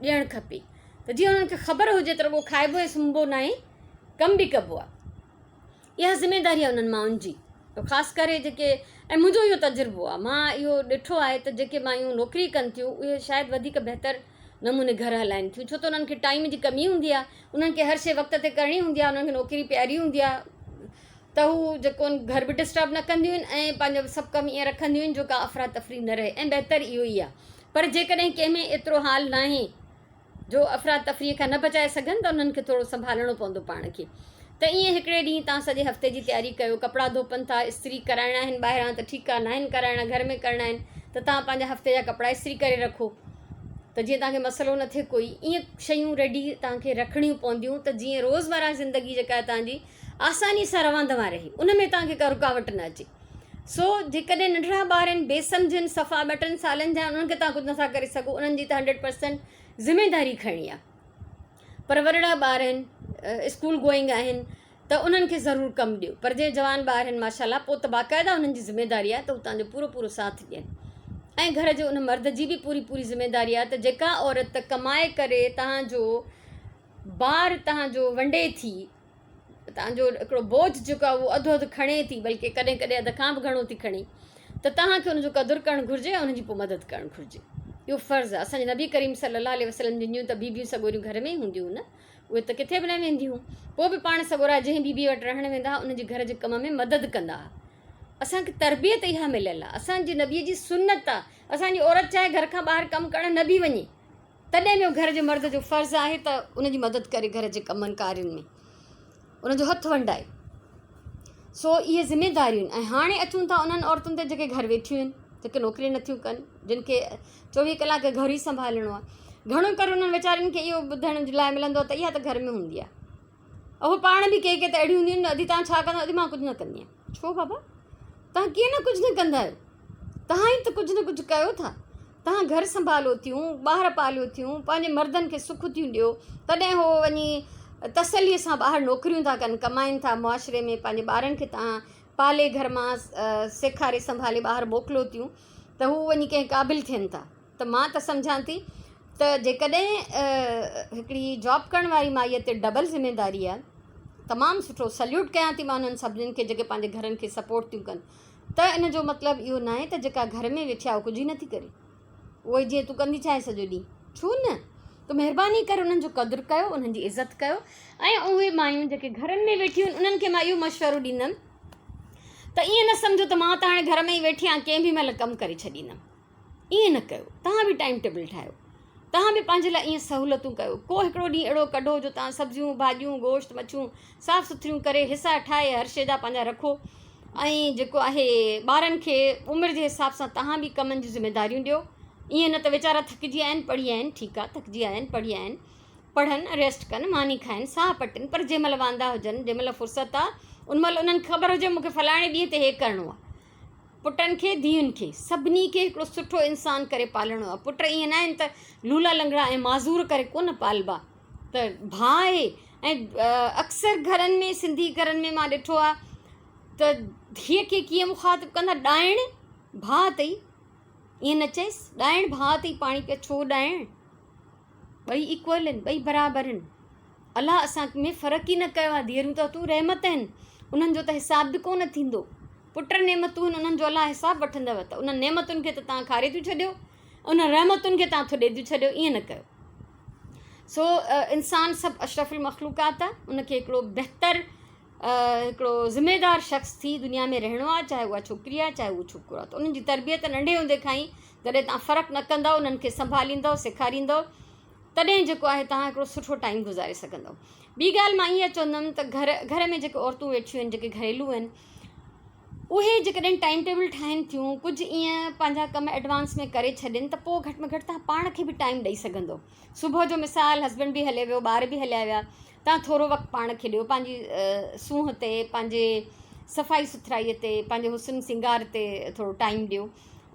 ڏيڻ کپي ته جيئن انهن کي خبر هجي ته رڳو کائبو ۽ سمهبو ناهي ڪم به ڪبو آهي اها ذميداري آهي انهن مائن جي خاص ڪري جيڪي ۽ منهنجو اهو تجربو آهي مان اهو ڏٺو آهي ته جيڪي مايون نوڪري ڪن ٿيون اهي شايد وڌيڪ بهتر نموني گهر هلائين ٿيون ڇو ته انهن کي ٽائيم جي ڪمي هوندي آهي انهن کي هر شيء وقت تي ڪرڻي هوندي آهي انهن کي نوڪري پياري هوندي آهي ته هو جيڪو گهر به ڊسٽرب نه ڪنديون آهن ۽ پنهنجو سڀ ڪم ائين رکنديون آهن جو ڪا افراتفري نه رهي ۽ بهتر اهو ئي آهي پر جيڪڏهن ڪنهن ۾ ايترو حال ناهي جو افراتفريء کان نه بچائي سگهن ته انهن کي ٿورو سنڀالڻو پوندو پاڻ کي ته ائين هڪڙي ڏينهن توهان سڄي هفتي جي تياري ڪيو ڪپڙا ڌوپن ٿا استري ڪرائڻا آهن ٻاهران ته ٺيڪ آهي ناهن ڪرائڻا گهر ۾ ڪرڻا آهن ته توهان پنهنجا هفتي جا ڪپڙا استري ڪري رکو ته جيئن توهان کي مسئلو نه ٿئي ڪوئي ائين شيون ريڊي توهان کي رکڻيون پونديون ته جيئن روزمره زندگي جيڪا آهي توهان جي آساني سان روان دوان رهي ان ۾ توهان کي ڪا رڪاوٽ نه اچي سو جيڪڏهن ننڍڙا ٻار آهن بي سمجهن صفا ٻه ٽن سالن جا انهن کي توهان ڪجهه نٿا ڪري سگهو انهن جي ته هنڊريڊ پرسنٽ ذميداري کڻڻي آهي پر وڏڙا ٻار آهن اسڪول گوئنگ آهن ته انهن کي ضرور ڪم ڏيو پر جي جوان ٻار آهن ماشاء الله پوء ته باقاعده انهن جي ذميداري آهي ته هو توهان جو پورو پورو ساٿ ڏين ۽ گهر جي ان مرد جي به پوري پوري ذميداري آهي ته جيڪا عورت ڪمائي ڪري توهان جو بار توهان جو ونڊي ٿي توهان جو هڪڙو بوجه جيڪو آهي اهو اڌو اڌ کڻي ٿي بلڪه ڪڏهن ڪڏهن اڌ کان به گهڻو ٿي کڻي ته توهان کي ان جو قدر ڪرڻ گهرجي ۽ ان جي پوء مدد ڪرڻ گهرجي اهو فرض آهي اسان جي نبي ڪريم صلي الله عليه وسلم جن جون ته بيبيون سڳوريون گهر ۾ ئي هونديون هيون نه اهي ته ڪٿي به نه وينديون هيون پوء به پاڻ سڳورا جنهن بيبي وٽ رهڻ ويندا هئا ان جي گهر جي ڪم ۾ مدد ڪندا هئا اسان کي تربيت اها مليل آهي اسان جي نبي جي سنت آهي اسان جي عورت چاهي گهر کان ٻاهر ڪم ڪرڻ نه به وڃي تڏهن به گهر جي مرد جو فرض آهي ته ان جي مدد ڪري گهر جي ڪمن ڪارين ۾ ان جو هٿ ونڊائي. سو اهي ذميداريون آهن ۽ هاڻي اچون ٿا انهن عورتن تي جيڪي گهر ويٺيون آهن جيڪي نوڪري نٿيون ڪن جن کي 24 ڪلاڪ گهر ئي سنڀالڻو آهي گهڻو ڪري انهن ويچارين کي اهو ٻڌڻ جي لاء ملندو آهي ته اها ته گهر ۾ هوندي آهي اهو پاڻ به ڪي ڪي ته اهڙيون هونديون آهن ادي تان ڇا ڪندا ادي مان ڪجهه نه ڪندي آهيان ڇو بابا تان ڪيئن نه ڪجهه نه ڪندا آهيو تهان ئي ته ڪجهه نه ڪجهه ڪيو ٿا تهان گهر سنڀالو ٿيون ٻار پاليو ٿيون پنهنجي مردن کي سک ٿيون ڏيو تڏهن هو وڃي تسلي سان ٻاهر نوڪريون ٿا ڪن ڪمائن ٿا معاشري ۾ پنهنجي ٻارن کي تهان پالي گهر مان سيکاري سنڀالي ٻاهر موڪلو ٿيون ته هو وڃي ڪنهن قابل ٿين ٿا ته مان ته سمجهان ٿي ته جيڪڏهن هڪڙي جاب ڪرڻ واري مائيء تي ڊبل ذميداري آهي تمام سٺو سليوٽ ڪيان ٿي مان انهن سڀنين کي جيڪي پنهنجي گهرن کي سپورٽ ٿيون ڪن ته ان جو مطلب اهو ناهي ته جيڪا گهر ۾ ويٺي آهي اها ڪجهه ئي نٿي ڪري اهو ئي جيئن تون ڪندي ڇا آهين سڄو ڏينهن ڇو نه ته مهرباني ڪري انهن جو قدر ڪيو انهن جي عزت ڪيو ۽ اهي مايون جيڪي گهرن ۾ ويٺيون آهن انهن کي مان اهو مشورو ڏيندم ته ائين نه سمجهو ته مان ته هاڻي گهر ۾ ئي ويٺي آهيان ڪنهن به مهل ڪم ڪري ڇڏيندم ائين نه ڪيو توهان به ٽائيم ٽيبل ٺاهيو توهان به پنهنجي لاء ائين سهولتون ڪيو ڪو هڪڙو ڏينهن اهڙو ڪڍو جو توهان سبزيون ڀاڄيون گوشت مڇيون صاف سٿريون ڪري حصا ٺاهي هر شيء جا پنهنجا رکو ۽ جيڪو آهي ٻارن کي عمر جي حساب سان توهان به ڪمن جون ذميداريون ڏيو ائين نه ته ويچارا ٿڪجي آيا آهن پڙهي آيا آهن ٺيڪ آهي ٿڪجي آيا آهن پڙهي آيا آهن پڙهن ريسٽ ڪن ماني کائن ساهه پٽن پر جنهن مهل واندا هجن جنهن مهل فرصت آهي ان مهل انهن کي خبر هجي مون کي فلاڻي ڏينهن تي هي ڪرڻو آهي پٽن کي ڌيئن کي سڀني کي هڪڙو سٺو انسان ڪري پالڻو آهي پٽ ائين نه آهن ته لولا لنگڙا ۽ معذور ڪري ڪونه پالبا ته ڀاء آهي ۽ اڪثر گهرن ۾ سنڌي گهرن ۾ مان ڏٺو آهي ته ڌيء کي ڪيئن مخاطب ڪندا ڏائڻ ڀاء اٿئي ائين نه چئيس ڏائڻ ڀاء اٿئي پاڻي پيا ڇو ڏائڻ ٻئي ايڪول آهن ٻئي برابر آهن الله اسان ۾ فرق ئي نه ڪيو آهي ڌيئرون ته تون رحمت آهن انهن جو ته حساب به ڪونه ٿيندو. پٽ نعمتون آهن انهن جو الله حساب وٺندو ته انهن نعمتن کي ته توهان کاري ٿيون ڇڏيو، انهن رحمتن کي توهان ٿڏي ٿيون ڇڏيو، ائين نه ڪيو. سو انسان سڀ اشرف المخلوقات آهي، ان کي هڪڙو بهتر هڪڙو ذميدار شخص ٿي دنيا ۾ رهڻو آهي، چاهي اها ڇوڪري آهي چاهي اهو ڇوڪرو آهي. ته انهن جي تربيت ننڍي هوندي کان ئي جڏهن توهان فرق نه ڪندؤ، انهن کي سنڀاليندؤ، سيکاريندؤ، تڏهن جيڪو آهي توهان هڪڙو سٺو ٽائيم گذاري سگهندؤ. ٻي ڳالهه مان اها چوندم ته گهر گهر ۾ جيڪي عورتون ويٺيون آهن، جيڪي گهريلو آهن، اهي جيڪڏهن ٽائيم ٽيبل ٺاهين ٿيون، ڪجهه ائين پنهنجا ڪم ايڊوانس ۾ ڪري ڇڏين ته پوء گهٽ ۾ گهٽ توهان پاڻ کي به ٽائيم ڏئي سگهندؤ. صبح جو مثال هسبنڊ به هلي ويو، ٻار به هليا ويا، توهان ٿورو وقت پاڻ کي ڏيو، پنهنجي سونهن تي، پنهنجي صفائي سٿرائي تي، پنهنجي حسن سينگار تي ٿورو ٽائيم ڏيو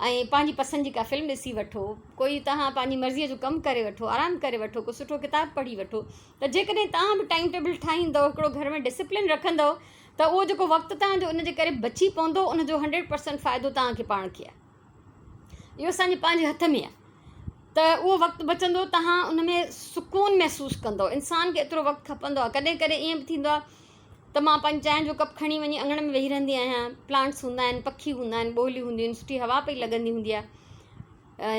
۽ پنهنجي پسند جي ڪا فلم ڏسي وٺو، ڪوئي توهان پنهنجي مرضيء جو ڪم ڪري وٺو، آرام ڪري وٺو، ڪو سٺو ڪتاب پڙهي وٺو ته جيڪڏهن توهان به ٽائيم ٽيبل ٺاهيندؤ، هڪڙو گهر ۾ ڊسپلن رکندؤ ته اهو جيڪو وقت توهان جو ان جي ڪري بچي پوندو ان جو هنڊريڊ پرسنٽ فائدو توهان کي پاڻ کي آهي. اهو اسان جي پنهنجي هٿ ۾ آهي ته اهو وقت بچندو توهان ان ۾ سڪون محسوس ڪندؤ. انسان کي ايترو وقت کپندو آهي. ڪڏهن ڪڏهن ائين به ٿيندو آهي ته مان پنهنجي چانهه جو ڪپ کڻي وڃي اڱڻ ۾ ويهي رهندي آهيان. پلانٽس هوندا آهن، پکي هوندا آهن، ٻولي هونديون آهن، سٺي هوا پئي لڳندي هوندي آهي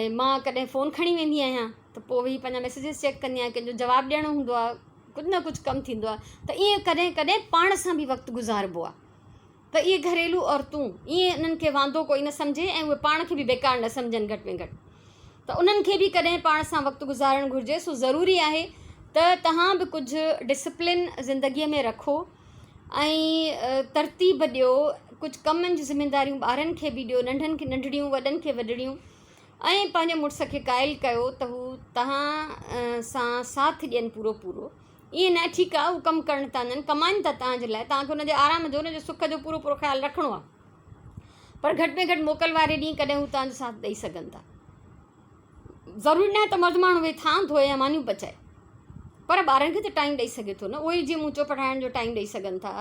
۽ مان ڪڏهن فون کڻي ويندي آهيان ته پوء ويهي پنهنجا ميسيجز چيڪ ڪندي آهيان، ڪنهن جو جواب ڏيڻو هوندو آهي، ڪجهه نه ڪجهه ڪم ٿيندو آهي ته ائين ڪڏهن ڪڏهن پاڻ سان به وقت گذاربو آهي ته اهي گهريلو عورتون ائين انهن کي واندو ڪوئي نه سمجهي ۽ اهي پاڻ کي به بيڪار نه سمجهن گهٽ ۾ گهٽ ته انهن کي به ڪڏهن پاڻ سان وقت گذارڻ گهرجي سو ضروري آهي ته توهان به ڪجهه ڊسپلن زندگيء ۾ رکو ۽ ترتيب ڏيو ڪجهه ڪمن جون ذميداريون ٻارن کي به ڏيو ننڍن کي ننڍڙيون وڏن کي وڏڙيون ۽ پنهنجي مڙس کي قائل ڪيو ته هو توهان سان ساٿ ڏين پورو پورو ائين نه ٺيڪ آهي هو ڪم ڪرڻ ٿا وڃن ڪمائن ٿا توهان جي لاء توهان کي ان جي آرام جو ان جي سک جو پورو پورو خيال رکڻو آهي پر گهٽ ۾ گهٽ موڪل واري ڏينهن ڪڏهن هو توهان جو ساٿ ڏئي سگهن ٿا. ضروري ناهي ته مرد ماڻهو ويهي ٿانء ڌوئي يا مانيون پچائي پر ٻارن کي ته ٽائيم ڏئي سگهي ٿو نه اهو ئي جيئن مون چيو پڙهائڻ جو ٽائيم ڏئي سگهن ٿا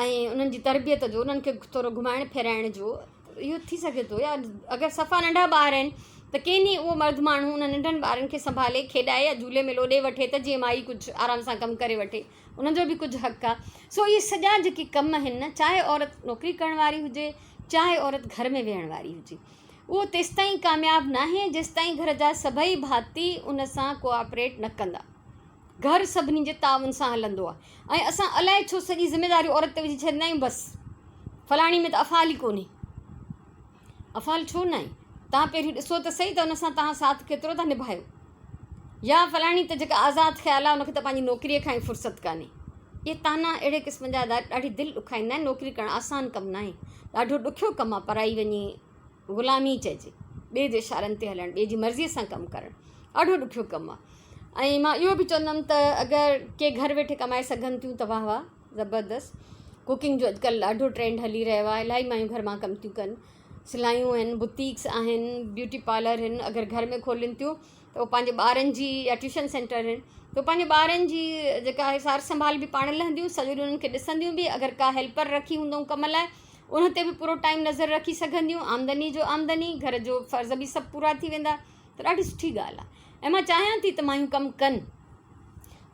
۽ انهن جي تربيت جو انهن کي ٿورو گهمائڻ ڦيرائڻ جو اهو ٿي سگهي ٿو يا اگر صفا ننڍا ٻار آهن ته ڪنهن ڏينهن اهو مرد ماڻهو انهن ننڍن ٻارن کي سنڀالي کيڏائي يا جهولي ۾ لوڏي وٺي ته جيئن مائي ڪجهه آرام سان ڪم ڪري وٺي انهن جو به ڪجهه حق آ. سو اهي سڄا جيڪي ڪم آهن نه چاهي عورت نوڪري ڪرڻ واري هجي چاهي عورت گهر ۾ ويهڻ واري هجي اهو تيستائين ڪامياب ناهي جيستائين گهر جا سڀئي ڀاتي ان سان ڪوآپريٽ نه ڪندا. گهر سڀني جي تعاون سان هلندو آ ۽ اسان الائي ڇو سڄي ذميواري عورت تي وجهي ڇڏيندا آهيون بس فلاڻي ۾ ته افعال ئي ڪونهي. افعال ڇو ناهي؟ توهان پهريون ڏسو ته سهي ته ان سان توهان ساٿ ڪيترو ٿا نڀايو. يا فلاڻي ته جيڪا آزاد خيال آهي ان کي ته پنهنجي نوڪريء کان ئي فرصت ڪانهي. اهي طعنا اهڙي قسم جا ڏاڍي دل ڏکائيندا آهن. نوڪري ڪرڻ آسان ڪم ناهي. ڏاڍو ڏکيو ڪم آهي. پرائي وڃي غلامي چئجي. ٻئي جي اشارن تي هلڻ، ٻئي جي مرضيء سان ڪم ڪرڻ ڏاڍو ڏکيو ڪم آهي. ۽ مان اهو به چوندم ته اگر ڪي گهر ويٺي ڪمائي سگهن ٿيون ته واهه واهه زبردست. ڪوڪنگ جو اڄڪلهه ڏاڍو ٽرينڊ هلي رهيو آهي. الاهي مايون گهر مان ڪم ٿيون ڪن. سلايون آهن، بوتيڪس آهن، بيوٽي پارلر آهن، اگر گهر ۾ کولين ٿيون ته اهو پنهنجي ٻارن جي يا ٽيوشن سينٽر آهن ته پنهنجي ٻارن جي جيڪا آهي سار سنڀال به پاڻ لهنديون سڄو ڏينهن انهن کي ڏسنديون به اگر ڪا هيلپر رکي هوندئون ڪم لاء ان تي به پورو ٽائيم نظر رکي سگهنديون آمدني جو آمدني گهر جو فرض به سڀ پورا ٿي ويندا ته ڏاڍي سٺي ڳالهه آهي ۽ مان چاهيان ٿي ته مايون ڪم ڪن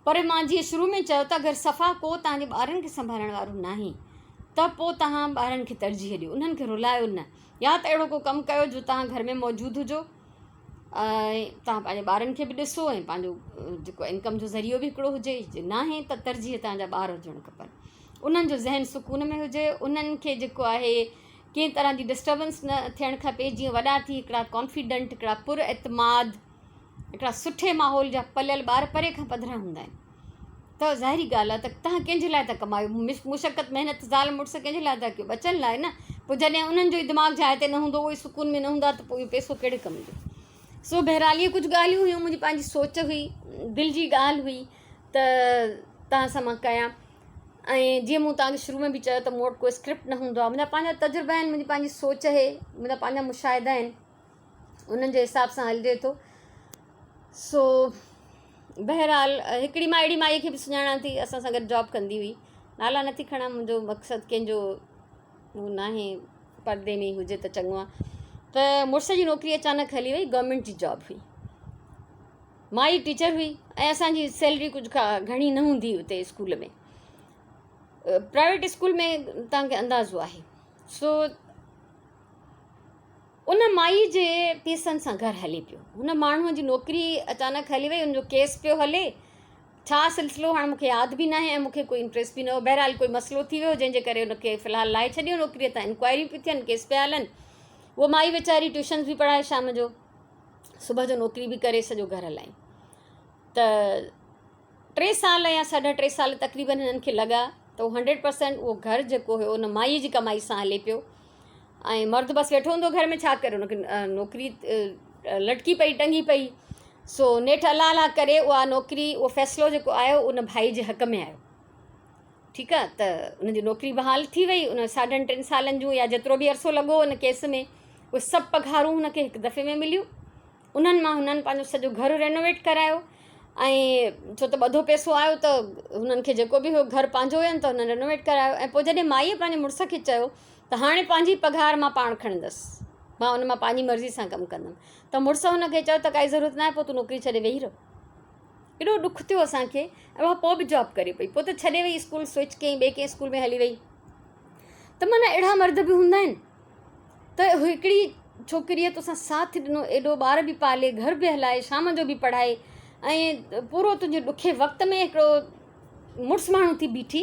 پر مان جيئن شروع ۾ چيو ته اگر صفا ڪو توهان جي ٻارن کي سنڀالڻ وارو ناهي ته پوء توهان ٻارن کي ترجيح ڏيو انهن کي رلايو نه يا ته اهڙو ڪو ڪم ڪيو جو توهان گهر ۾ موجود هجو ۽ توهان پنهنجي ٻارن کي به ڏسو ۽ پنهنجو جيڪو انڪم جو ذريعو به هڪڙو هجي جي ناهي ته ترجيح توهان جا ٻار هجڻ کپن انهن جو ذهن سڪون ۾ هجي انهن کي جيڪو آهي ڪنهن طرح جي ڊسٽربنس نه ٿيڻ کپي جيئن وڏا ٿي هڪڙا ڪانفيڊنٽ هڪڙا پر اعتماد هڪڙا سٺي ماحول جا پليل ٻار پري کان پڌرا هوندا آهن ته ظاهري ڳالهه آهي ته توهان ڪنهن جي لاء ٿا ڪمايو مشقت محنت زال مڙس ڪنهن جي لاء ٿا ڪيو ٻچن لاء نه پوء جڏهن انهن جو ئي دماغ جاء تي نه هوندو اهي سڪون ۾ نه هوندا ته پوء اهو پئسو ڪهڙي ڪم جو سو بهرحال اهي ڪجهه ڳالهيون هيون منهنجي پنهنجي سوچ هئي دل جي ڳالهه هئي ته توهان سان مان ڪيان ۽ جيئن مون توهان کي شروع ۾ به چيو ته مون وٽ ڪو اسڪرپٽ نه هوندو آهي منهنجا پنهنجا تجربا آهن منهنجي پنهنجي سوچ آهي منهنجا پنهنجا مشاهدا آهن انهن جي حساب سان هلجي ٿو سو بهرحال هڪڙي مان اهڙي مائي کي به سڃاڻان ٿي اسان سان گڏ جاب ڪندي هئي نالا نٿي کڻان منهنجو مقصد ڪنهن جو هو ناهي پردي ۾ هجي ته چڱو آهي ته مڙس جي نوڪري اچانڪ هلي وئي گورنمينٽ جي جاب هئي مائي ٽيچر هئي ۽ اسانجي سيلري ڪجهه گهڻي نه هوندي هئي اتي اسڪول ۾ پرائيويٽ اسڪول ۾ توهان کي اندازو آهي سو ان مائي جي پيسن سان گهر هلي پيو. هن ماڻهوء جي نوڪري اچانڪ هلي وئي، ان جو ڪيس پيو هلي. ڇا سلسلو هاڻ مون کي ياد به ناهي ۽ مون کي ڪوئي انٽريسٽ به نه هو. بهرحال ڪوئي مسئلو ٿي ويو جنهن جي ڪري ان کي في الحال لاهي ڇڏيو نوڪريء تان. انڪوائريون پيون ٿين، ڪيس پيا هلن. هوء مائي ويچاري ٽيوشنز به پڙهائي شام جو، صبح جو نوڪري به ڪري سڄو گهر هلائي. ته ٽي سال يا ساڍا ٽي سال تقريبن هنن کي لڳا ته هو هنڊريڊ پرسينٽ اهو گهر جيڪو هيو ان مائيء جي ڪمائي سان هلي پيو ۽ مرد بس ويٺو هوندو گهر ۾ ڇا ڪري هن کي نوڪري لٽڪي پئي ٽنگي پئي سو نيٺ الله الله ڪري اها نوڪري اهو فيصلو جيڪو آيو ان ڀائي جي حق ۾ آيو ٺيڪ آ ته ان جي نوڪري بحال ٿي وئي ان ساڍن ٽن سالن جون يا جيترو به عرصو لڳو ان ڪيس ۾ اهي سڀ پگهارون هن کي هڪ دفعي ۾ مليون انهن مان هنن پنهنجو سڄو گهر رينوويٽ ڪرايو ۽ ڇو ته ٻڌو پئسو آيو ته هنن کي جيڪو به هو گهر پنهنجو هين ته هنن رينوويٽ ڪرايو ۽ پوء جڏهن مائيء پنهنجي مڙس کي چيو ته هاڻي پنهنجي پگهار مان پاڻ کڻندس مان ان مان پنهنجي مرضي سان ڪم ڪندم ته مڙس هن کي چيو ته ڪائي ضرورت ناهي پوء تون نوڪري ڇڏي ويهي رهه ايڏو ڏک ٿيو اسان کي ۽ اها پوء به جاب ڪري پئي پوء ته ڇڏي وئي اسڪول سوئچ ڪيائين ٻئي ڪنهن اسڪول ۾ هلي وئي ته معنيٰ اهڙا مرد به هوندا آهن ته هڪڙي ڇوڪريء توسان ساٿ ڏنو، ايڏو ٻار به پالي، گهر به هلائي، شام جو به پڙهائي ۽ پورو تنهنجي ڏکي وقت ۾ هڪڙو مڙس ماڻهو ٿي بيٺي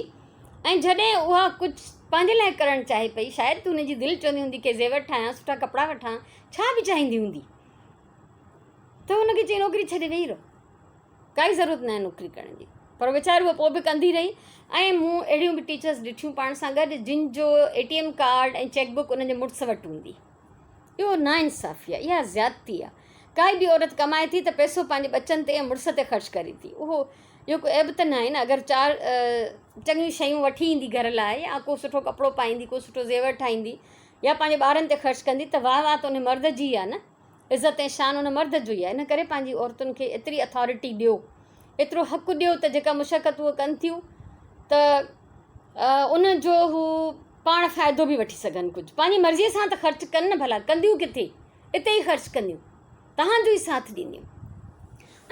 ۽ جڏهن اها ڪجهه پنهنجي لاء ڪرڻ چاهي پئي، شايد هن جي دل چوندي هوندي ڪي زيور ٺاهيان، سٺا ڪپڙا وٺان، ڇا به چاهيندي هوندي ته هن کي چئي نوڪري ڇڏي ويهي رهه. ڪائي ضرورت ناهي نوڪري ڪرڻ جي پر ويچاري اها پوء به ڪندي رهي ۽ مون اهڙيون به ٽيچرس ڏٺيون پاڻ سان گڏ جن جو A T M card ۽ cheque book انهن جي مڙس وٽ هوندي. اهو نا انصافي آهي اها زيادتي آهي. ڪائي به عورت ڪمائي ٿي ته پئسو پنهنجي ٻچن تي ۽ مڙس تي خرچ ڪري ٿي اهو اهو ڪو عيب ته ناهي نه اگر چار چڱيون شيون وٺي ايندي گهر لاء يا ڪو سٺو ڪپڙو پائيندي ڪو سٺو زيور ٺاهيندي يا پنهنجي ٻارن تي خرچ ڪندي ته واهه واهه ته ان مرد جي آهي نه. عزت ۽ شان ان مرد جو ئي آهي ان ڪري پنهنجي عورتن کي ايتري اٿارٽي ڏيو ايترو حق ڏيو ته جيڪا مشقت هو ڪن ٿيون ته ان جو هو پاڻ فائدو به وٺي سگهن ڪجهه پنهنجي مرضي سان ته خرچ ڪن نه ڀلا ڪنديون ڪٿي اتي ئي خرچ ڪنديون تهان جو ئي ساٿ ڏينديون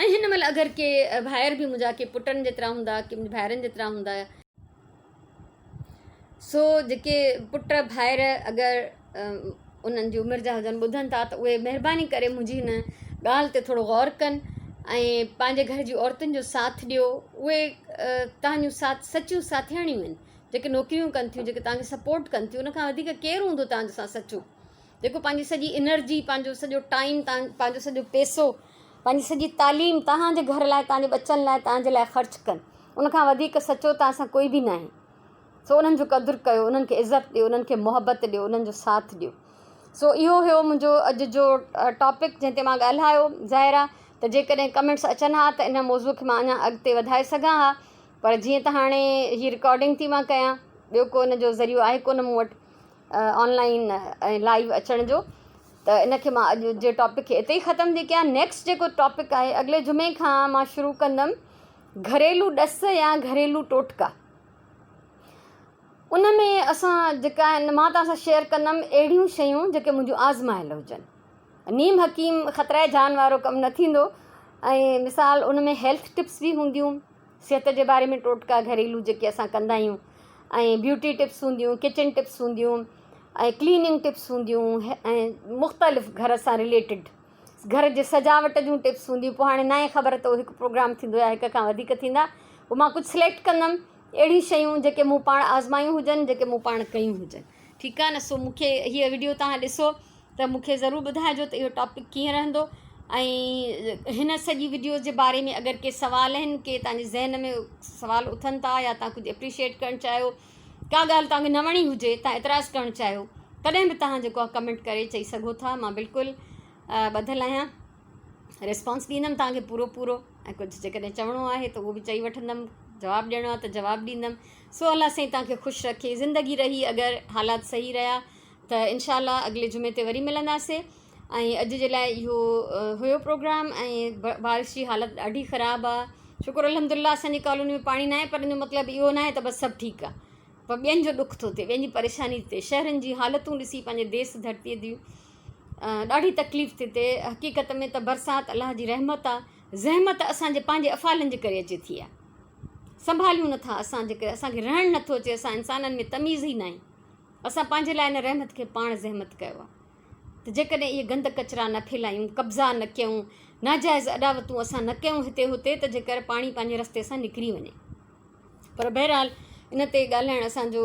۽ هن مهل اگر ڪي ڀائر به منهنجا ڪي پٽن جيترا هوندا ڪي منهنجي ڀائرن جيترا هوندا سو جيڪي پٽ ڀائر اگر انهن جي عمر جا هجن ٻڌن ٿا ته اهي مهرباني ڪري منهنجي هن ڳالهه تي ٿورو غور ڪن ۽ پنهنجي گهر جي عورتن جو ساٿ ڏيو اهي تهان جون ساٿ سچيون ساٿياڻيون آهن جيڪي نوڪريون ڪن ٿيون جيڪي تهان کي سپورٽ ڪن ٿيون ان کان وڌيڪ ڪير هوندو تهان جو سان سچو جيڪو پنهنجي سڄي انرجي پنهنجو سڄو ٽائيم تهان پنهنجو سڄو پئسو پنهنجي سڄي تعليم تهان جي گهر لاء تهان جي ٻچن لاء تهان جي لاء خرچ ڪن ان کان وڌيڪ سچو توهان سان ڪوئي به ناهي. سو انهن جو قدر ڪيو، انهن کي عزت ڏيو، انهن کي محبت ڏيو، انهن جو ساٿ ڏيو. سو اهو هيو منهنجو اڄ جو ٽاپڪ جنهن تي مان ڳالهايو. ظاهر آهي ته جيڪڏهن ڪمينٽس اچن ها ته ان موضوع کي مان اڃا اڳتي وڌائي سگهان ها پر جيئن ته هاڻي هي رڪارڊنگ ٿي مان ڪيان ٻيو ڪو ان جو ذريعو آهي ڪونه مون وٽ آن لائين ۽ لائيو اچڻ جو ته ان کي مان اڄ جي ٽاپڪ کي اتي ئي ختم ٿي ڪيان. نيڪسٽ جيڪو ٽاپڪ آهي اڳلي جمعي کان مان شروع ڪندم گهريلو ڏس يا گهريلو ٽوٽڪا ان ۾ اسان جيڪا آهن مان توهان سان شيئر ڪندم اهڙيون شيون جيڪي منهنجون آزمايل هجن نيم حڪيم خطره جان وارو ڪم نه ٿيندو ۽ مثال ان ۾ هيلٿ ٽپس به هونديون صحت جي باري ۾ ٽوٽڪا گهريلو جيڪي اسان ڪندا آهيون ۽ بيوٽي ٽپس هونديون ڪچن ٽپس هونديون ۽ ڪليننگ ٽپس هونديون ۽ مختلف گهر سان رليٽيڊ گهر جي سجاوٽ جون ٽپس هونديون پوء هاڻي ناهي خبر ته اهو هڪ پروگرام ٿيندو يا هڪ کان وڌيڪ ٿيندا پوء مان ڪجهه سليڪٽ ڪندم اهڙيون شيون جيڪي مون پاڻ آزمايون هجن جيڪي مون پاڻ ڪيون هجن ٺيڪ آهي نه سو مون کي هيء وڊيو توهان ڏسو ته مون کي ضرور ٻڌائجو ته اهو ٽاپڪ ڪيئن رهندو ۽ هن سڄي وڊيو جي باري ۾ اگر ڪي سوال آهن ڪي توهان جي ذهن ۾ سوال اٿن ٿا يا توهان ڪجهه اپريشيئيٽ ڪرڻ چاهيو ڪا ڳالهه توهان کي نه وڻي هجي توهان اعتراض ڪرڻ چاهيو تڏهن به توهان جيڪو آهي ڪمينٽ ڪري چئي سگهو ٿا مان بلڪل ٻڌل آهيان ريسپانس ڏيندم توهان کي پورو پورو ۽ ڪجهه جيڪڏهن چوڻو آهي ته اهو به چئي وٺندم جواب ڏيڻو آهي ته جواب ڏيندم سو الله سائين توهان کي خوش رکي زندگي رهي اگر حالات صحيح رهيا ته انشاء الله اڳلي جمعي تي وري ملنداسي ۽ اڄ جي لاء اهو هيو پروگرام ۽ بارش جي حالت ڏاڍي خراب آ شڪر الحمد لله اسان جي ڪالوني ۾ پاڻي ناهي پر ان جو مطلب اهو ناهي ته بس سڀ ٺيڪ آ پر ٻين جو ڏک ٿو ٿئي ٻين جي پريشاني ٿي ٿئي شهرن جي حالتون ڏسي پنهنجي ديس ڌرتي جون ڏاڍي تڪليف ٿي ٿئي حقيقت ۾ ته برسات الله جي رحمت آ زحمت اسان جي پنهنجي افعالن جي ڪري اچي ٿي آ. سنڀاليون نٿا اسان جيڪي اسان کي رهڻ نٿو اچي اسان انسانن ۾ تميز ئي ناهي اسان پنهنجي لاء ان رحمت کي پاڻ زحمت ڪيو آهي ته جيڪڏهن اهي گند ڪچرا نه ڦهلايون قبضا نه ڪيون ناجائز اڏاوتون اسان نه ڪيون هتي هتي ته جيڪر پاڻي پنهنجي رستي سان نڪري وڃي پر بهرحال ان تي ڳالهائڻ اسانجو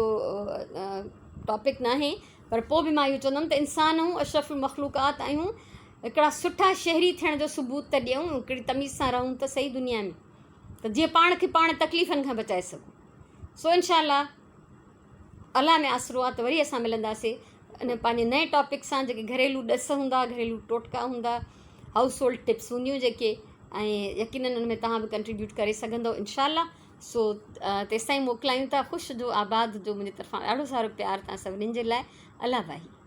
ٽاپڪ ناهي پر پوء به مان اهو چوندم ته انسان آهيون اشرف المخلوقات آهيون هڪڙا سٺا شهري ٿيڻ جو ثبوت ته ڏيون هڪڙي تميز سان رهون ته صحيح دنيا ۾ ته جيئن پاڻ کي پاڻ تڪليفن کان بچائي سگهون سو انشاء الله الله ۾ آسرو آ ته وري اسان ملنداسي ان پنهنجي نئين ٽاپڪ سان جيڪي گهريلو ڏس هوندا گهريلو ٽوٽڪا هوندا هائوس هولڊ ٽپس هونديون جيڪي ۽ يقينن ان ۾ توهان به ڪنٽريبيوٽ ڪري سگهندو انشاء الله سو تيستائين موڪلايون ٿا خوش هجو آباد هجو منهنجي طرفان ڏاڍو سارو پيار توهان سڀنين جي لاء الله واهي.